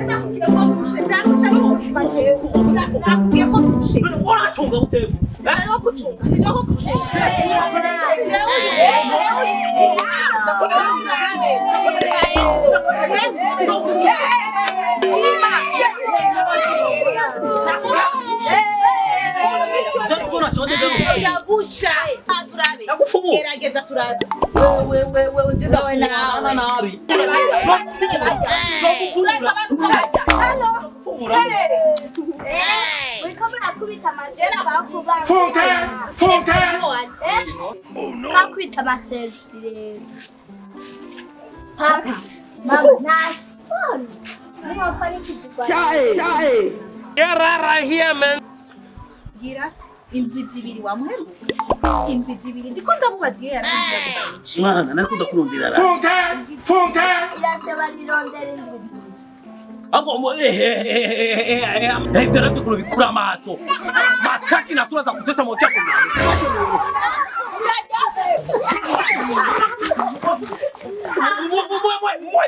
Nakubwiye ko ndushe, ndaruca no mu buzima jewe. Nakubwiye ko ndushe. Uracunga gute? Sinari gucunga, sinari gucunga. Jewe, jewe, Iragusha. Turabe. Ndagufumura. Gerageza turabe. Wewe wewe nje Wewe nawe. ndafumura nabi. Uraza abantu ko barya. Uriko murakubita amaselfi. Funke! Funke! Kakubita amaselfi rero. Papa, mama, nta soni. N'inkoko n'ikizigwa. Get out of here, man! Gira se, indwi 2 wamuheruka. Indwi 2 ndiko ndamubaza iyo yarangiye kubayica. Mwana nariko ndakurondera rasi. Funke! Funke! Irasaba rirondera indwi 2. Ahubwo ngo ivyo navyo ukuntu bikura amaso. Makaki na turaza kutesa mu chako. Mwe mwe mwe mwe mwe.